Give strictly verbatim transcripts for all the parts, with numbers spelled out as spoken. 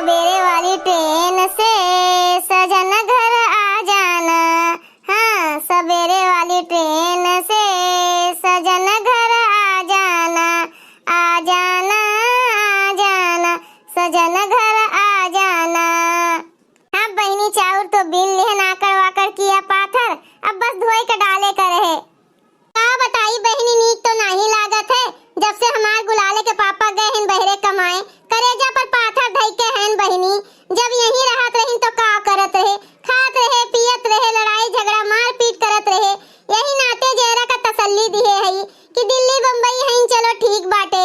सवेरे वाली ट्रेन से सजन घर आ जाना, हाँ, सवेरे वाली ट्रेन से सजन घर आ जाना, आ जाना, आ जाना, सजन घर आ जाना। हाँ बहिनी, चाउर तो बीन लेहन, आकड़ वाकड़ किया पाथर, अब बस धोए के डाले का रहे। का बताई बहिनी, नीक तो नाही लागत है। जब से हमार गुलाले के पापा गए हन बहरे कमाए, करेजा पर पाथर धई के हन बहिनी। जब यहीं रहत रहिन तो का करत रहे, खात रहे, पियत रहे, लड़ाई झगड़ा मारपीट करत रहे। यही नाते जेरा का तसल्ली दिहे हई कि दिल्ली बम्बई हईन, चलो ठीक बाटे।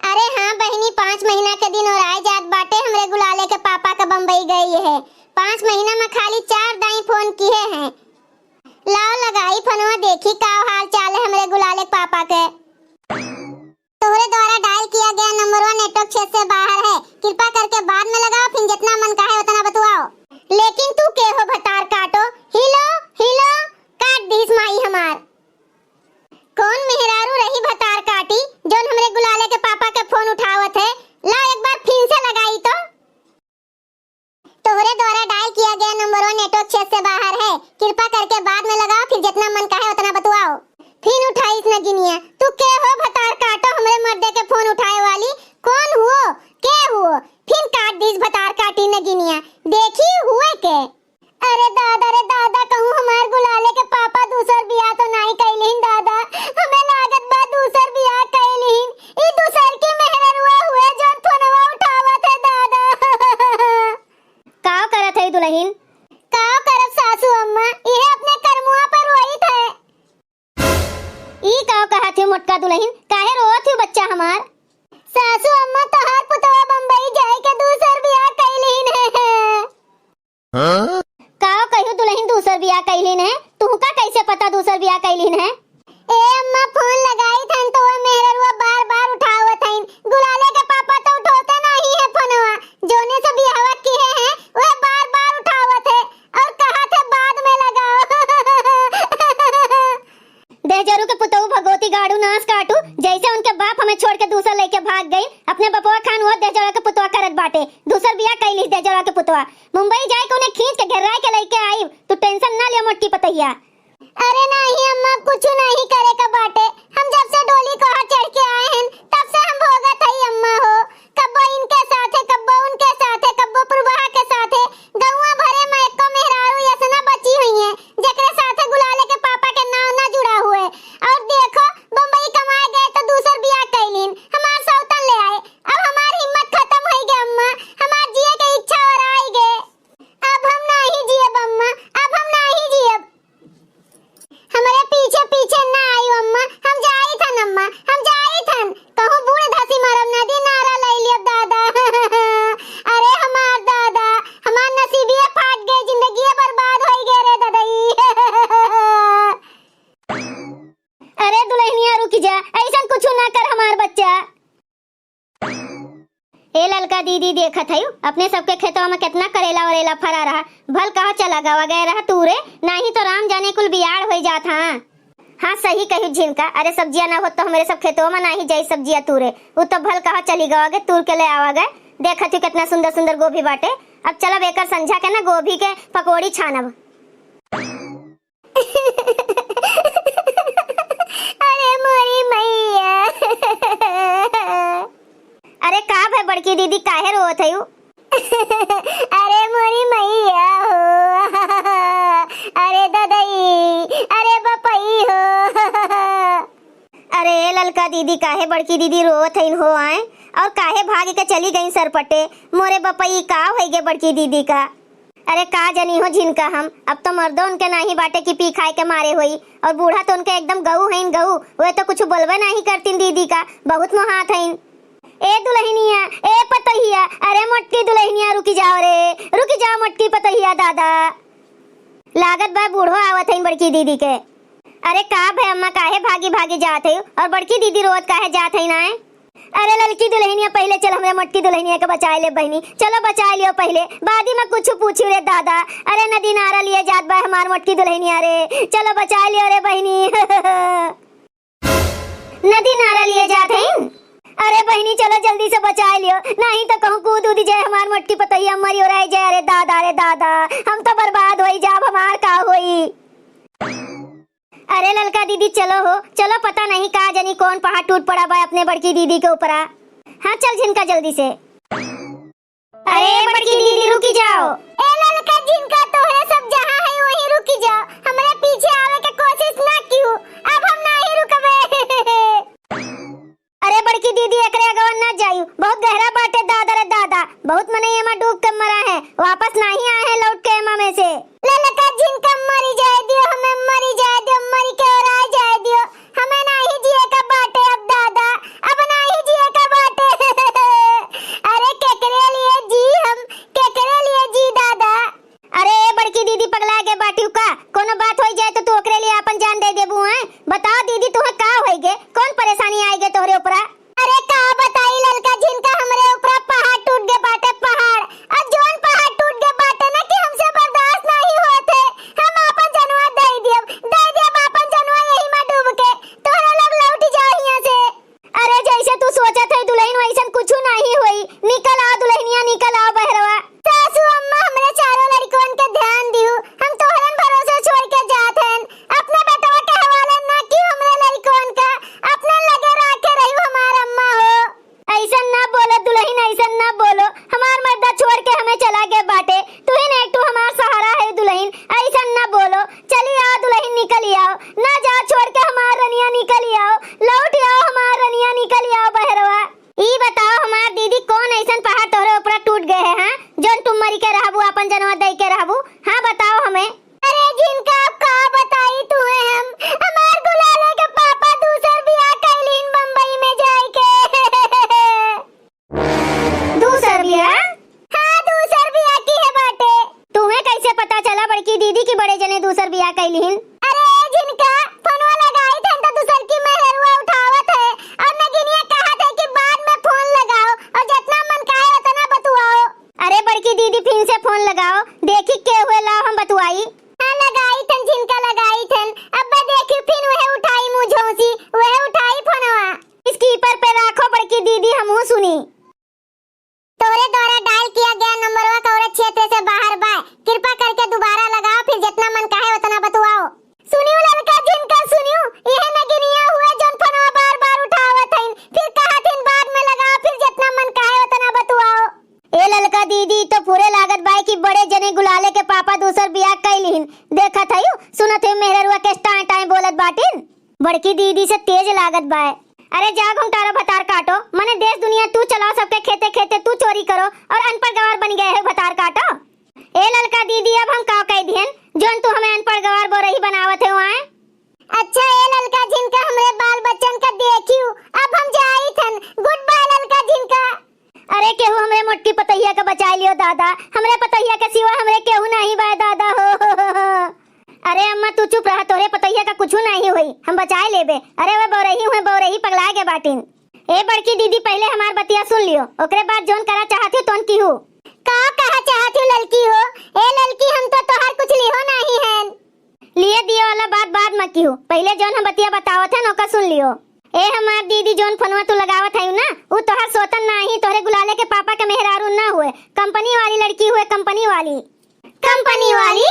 अरे हाँ बहिनी, पाँच महीना के दिन ओराए जात बाटे हमरे गुलाले के पापा के बम्बई गए है। पाँच महीना में खाली चार दाई फोन किहे हैं। लाओ लगाई फोनवा, देखी का हाल चाल है हमरे गुलाले के पापा के। तोहरे द्वारा डायल किया गया नंबरवा नेटवर्क क्षेत्र से बाहर है, कृपा करके बाद में लगाओ, फिर जितना मन कहे उतना बतुआओ। लेकिन तू के हो भतार काटो, हिलो, हिलो, काट दीस माई हमार। कौन मेहरारू रही भतार काटी, जौन हमरे गुलाले के पापा के फोन उठावत है? ला एक बार फिर से लगाई तो। तोहरे द्वारा डायल किया गया नंबरवा नेटवर्क क्षेत्र से बाहर है, कृपा करके बाद में लगाओ, फिर जितना मन कहे उतना बतुआओ। फिर उठाईस नगिनिया, तू के हो भतार काटो, हमरे मर्दे के फोन उठाए वाली? कौन हुओ, के हुओ? फिर काट दीस भतार काटी नगिनिया, देखी हुए के। अरे दादा रे दादा, कहूँ हमार गुलाले के पापा दूसर बियाह तो नाई कइलिन दादा, हमें लागत बा दूसर बियाह कइलिन। ई दूसर की मेहररुआ हुए जौन फोनवा उठावत है दादा। काव करत है दुलहिन? काव करब सासू अम्मा, इहे अपने करमुआ पर रोइत है। ई काव कहत है मोटका दुलहिन, काहे रोवत है बच्चा हमार? सासू अम्मा, तोहार पुतवा बम्बई जाए के दूसर बियाह कइलिन है। हाँ? काव कहियो दुलहिन दूसर बियाह कइलिन है? तुहका कैसे पता दूसर बियाह कइलिन है? ए अम्मा, फोन लगाइत हन तो वह मेहररुआ बार बार उठावत हइन। गुलाले के पापा तो उठोते नाही है फोनवा, जोने से बियाहवा किहे हैं वह बार बार उठावत है और कहत है बाद में लगाओ। देहजरू के पुतऊ भगोती गाड़ू नास काटू, जैसे उनके बाप हमें छोड़ के दूसर लइके भाग गई, अपने बपवा खान वो देहजरू के पुतवा करत बाटे, दूसर बियाह कइलिस देहजरू के पुतवा। मुंबई जाए के उन्हें खींच के घेर्राए के लइके आई, तू tension ना लियो मोटकी पतोहिया। अरे नाही अम्मा, कुछ नाही करे का बाटे। हम जब से डोली कोहा चढ़ के आए हैं, तब से हम भोगत हई अम्मा हो। कब्बो इनके साथे, कब्बो उनके साथे, कब्बो पुरबहा के साथे। गौवा भरे में एको मेहरारू ऐसना बची हुई है, जेकरे साथे गुलाले के पापा के नाव ना जुड़ा हुए। और देखो, बम्बई कमाए गए तो दूसर बियाह कैलीन, हमार सौतन ले आए। अब हमार हिम्मत खत्म होई गए अम्मा, हमार जिए के इच्छा और आई गए। अब हम नाही जियब अम्मा, अब हम नाही जियब। हमरे पीछे पीछे ना आयु अम्मा, हम जाइत हन अम्मा, हम जाइत हन। कहूँ बूड़ धसी मरब, नदी नारा लई लियब दादा। अरे हमार दादा, हमार नसीबिये फाट गए, जिंदगिये बर्बाद होई गए रे ददई। अरे दुलहिनिया रुकि जा, ऐसन कुछु ना कर हमार बच्चा। ए ललका दीदी, देखत हयू, अपने सबके खेतवा में केतना करेला वरेला फरा रहा, भल कहा चला गवा गए रहा तूरे, नाही तो राम जाने कुल बियाड़ होई जात। हाँ, हाँ, सही कही झिनका। अरे सब्जिया ना होत तो हमरे सब खेतवा में नाही जाई सब्जिया तूरे, उ तो भल कहा चली गवा गे, तूर के ले आवा गे। देखत हयू केतना सुंदर सुंदर गोभी बाटे। अब चलब एकर संझा के ना गोभी के पकौड़ी छानब। अरे मोरी मैया। अरे का भय बड़की दीदी, काहे रोवत हयू? अरे मोरी मैया हो, अरे ददई, अरे बपई हो। अरे ललका दीदी, काहे बड़की दीदी रोवत हईन हो आए? और काहे भाग के चली गईन सरपटे? मोरे बपई, का होई गे बड़की दीदी का? अरे का जनी हो झिनका हम, अब तो मर्दो उनके नाही बाटे कि पी खाए के मारे होई, और बूढ़ा तो उनके एकदम गऊ हईन गऊ, वे तो कुछ बोलबे नाही करतीन दीदी का, बहुत मोहात हईन। ए दुलहिनिया, ए पतोहिया, अरे मोटकी दुलहिनिया रुकि जाओ रे, रुकि जाओ मोटकी पतोहिया दादा। लागत बा बूढ़ो आवत हईन बड़की दीदी के। अरे का भय अम्मा, काहे भागी भागी जात हयू और बड़की दीदी रोवत काहे जात हईन आए? अरे ललकी दुलहिनिया, पहिले चल हमरे मोटकी दुलहिनिया के बचाए ले बहिनी, चलो बचाए लियो पहिले, बादी में कुछ पूछू रे दादा। अरे नदी नारा लिए जात बा हमार मोटकी दुलहिनिया रे, चलो बचाए लियो रे बहिनी। नदी नारा लिए जात हईन। अरे बहिनी चलो जल्दी से बचाए लियो, नाही तो कहूँ दूधी जय हमार मोटकी पतोहिया मरी ओराई जय, अरे दादा, अरे दादा, हम तो बर्बाद होई जाब, हमार का होई? अरे ललका दीदी चलो हो, चलो, पता नहीं का जनी कौन पहाड़ टूट पड़ा बा अपने बड़की दीदी के ऊपरा। हाँ चल झिनका जल्दी से। अरे बड़की दीदी रुकी जाओ। ए ललका झिनका तोहरे सब जहाँ है वहीं रुकी जाओ, हमरे पीछे आवे के कोशिश ना किहू, अब हम नाही रुकबे। अरे बड़की दीदी, एकरे अगवा ना जाइउ, बहुत गहरा बाटे दादा रे दादा, बहुत मनई एमा डूब के मरा है, वापस नाही आए हैं लौट के एमा में से। ललका झिनका मरी जाए दियो, हमें मरी जाए दियो, मरी के ओराए जाए दियो, हमें नाही जिए का बाटे अब दादा, अब नाही जिए का बाटे। अरे केकरे लिए जी हम, केकरे लिए जी दादा। अरे ए बड़की दीदी, पगला गे बाटिउ का? कोनो बात होई जाए तो तू ओकरे लिए आपन जान दे देबू हैं? बताओ दीदी, तुहे का होई गे? कौन परेशानी आई गे तोहरे ऊपरा? अरे का बताई ललका झिनका, हमरे ऊपरा पहाड़ टूट गे बाटे, पहाड़। और जौन पहाड़ टूट गे बाटे ना कि हमसे बर्दाश्त नाही होत है, हम आपन जनवा दे दियब, दे दियब आपन जनवा यही में डूब के, तोहरे लोग लौट जाओ हियां से। अरे जैसे तू सोचत है दुलहिन, वैसन कुछु नाही होई। निकल आओ दुलहिनिया, निकल आओ बहरवा। सासू अम्मा, हमरे चारों लड़कवन के ध्यान दिहु, हम तोहरन भरोसे छोड़ के जात हन। अपने बेटवा के हवाले ना किहु हमरे लड़कवन का, अपने लगे राखे रहिउ हमार अम्मा हो। ऐसन ना बोलो दुलहिन, ऐसन ना बोलो, हमार मर्दा छोड़ के हमें चला गे बाटे, तुहिन एक ठो हमार सहारा है दुलहिन, ऐसन ना बोलो। चली आओ दुलहिन, निकली आओ, ना जाओ छोड़ के हमार रनिया, निकली आओ, लौट आओ हमार रनिया, निकली आओ बहरवा। ई बताओ हमार दीदी, कौन ऐसन पहाड़ तोहरे ऊपरा टूट गए है, हाँ? जौन तुम मरी के रहबू, आपन जनवा दई के रहबू, हाँ बताओ हमें। अरे झिनका, अब का बताई तुहे हम, हमार गुलाले के पापा दूसर बियाह कैलिन बम्बई में जाए के। दूसर बियाह? हाँ, दूसर बियाह किहे बाटे। तुहे कैसे पता चला बड़की दीदी की बड़े जने दूसर बियाह कैलिन? अरे ए झिनका, फोनवा लगाई थन तो दूसर की मेहरुआ उठावत है और नगिनिया कहत है कि बाद में फोन लगाओ और जितना मन कहे उतना बतुआओ। अरे बड़की दीदी फिन से फोन लगाओ, देखी के हुए लाओ हम बतुआई। हाँ लगाई थन झिनका लगाई थन, अब देखी फिन वह उठाई मुँह झौंसी, वह उठाई फोनवा। Speaker पे राखो बड़की दीदी, हमहू सुनी। तोरे द्वारा dial किया गया नंबरवा कवरेज क्षेत्र से बाहर बा। कृपा करके दोबारा लगाओ, फिर जितना मन कहे उतना बतुआओ। सुनियो ललका झिनका सुनियो, यह नगिनिया हुए जौन फोनवा बार बार उठावत हईन, फिर कहत हईन बाद में लगाओ, फिर जितना मन कहे उतना बतुआओ। ए ललका दीदी, तो पूरे लागत बाय कि बड़े जने गुलाले के पापा दूसर बियाह कैलिन। देखत हईउ, सुनत हईउ, मेहररुआ के टाँय टाँय बोलत बाटिन। बड़की दीदी से तेज लागत बाय। अरे जाओ घुंटारो भतार काटो, मने देश दुनिया तू चलाओ, सबके खेते खेते तू चोरी करो और अनपढ़ गवार बन गए हो भतार काटो। ए ललका दीदी, अब हम का कह दिहन, जौन तू हमें अनपढ़ गवार बोरही बनावत है वहाँ? अच्छा ए ललका झिनका, हमरे बाल बच्चन का देखियो, अब हम जाई थन। Good bye ललका झिनका। अरे केहू हमरे मोटकी पतोहिया का बचाई लियो दादा, हमरे पतोहिया के सिवा हमरे केहू नाही बाय दादा हो। अरे अम्मा तू चुप रहा, तोरे पतोहिया का कुछू नाही होई, हम बचाए लेबे। अरे वह बौरही हुए, बौरही पगला गे बाटिन। ए बड़की दीदी, पहिले हमार बतिया सुन लियो, ओकरे बाद जौन करा चाहत हो तौन किहू। का कहा चाहत हो ललकी हो? ए ललकी, हम तो तोहार कुछ लिहो नाही हन। लिए दिए वाला बात बाद में किहू, पहिले जौन हम बतिया बतावत हन ओका सुन लियो। ए हमार दीदी, जौन फोनवा तू लगावत हयू ना, उ तोहार सोतन नाही, तोहरे गुलाले के पापा के मेहरारू ना हुए, company वाली लड़की हुए, company वाली। Company वाली?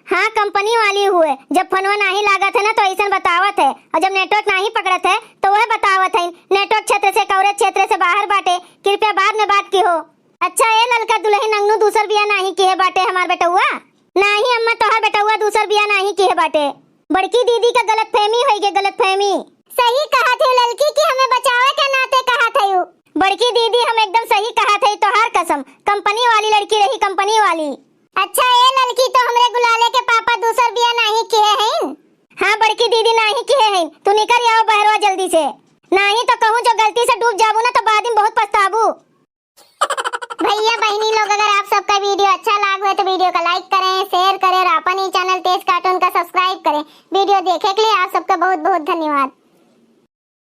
हाँ, company वाली हुए। जब फोनवा नाही लागत है ना, तो ऐसन बतावत है, और जब network नाही पकड़त है, तो वह बतावत है, network क्षेत्र से, coverage क्षेत्र से बाहर बाटे, कृपया बाद में बात किहो। अच्छा ए ललका दुलहिन, अंगनू दूसर बियाह नाही किहे बाटे हमार बेटउआ? नाही अम्मा, तोहार बेटउआ दूसर बियाह नाही किहे बाटे। बड़की दीदी का गलतफहमी होई गे, गलतफहमी। सही कहत हयू ललकी कि हमें बचावे के नाते कहत हयू। बड़की दीदी, हम एकदम सही कहत हई, तोहार कसम, company वाली लड़की रही, company वाली। अच्छा ए ललकी, तो हमरे गुलाले के पापा दूसर बियाह नाही किहे हईन? हाँ बड़की दीदी, नाही किहे हईन। तू निकल आओ बहरवा जल्दी से, नाही तो कहूँ जो गलती से डूब जाबू ना तो बाद में बहुत पछताबू। भैया बहिनी लोग, अगर आप सबका video अच्छा लाग हुए तो video का like करें, share करें और अपन ही channel तेज cartoon का subscribe करें। Video देखे के लिए आप सबका बहुत बहुत धन्यवाद।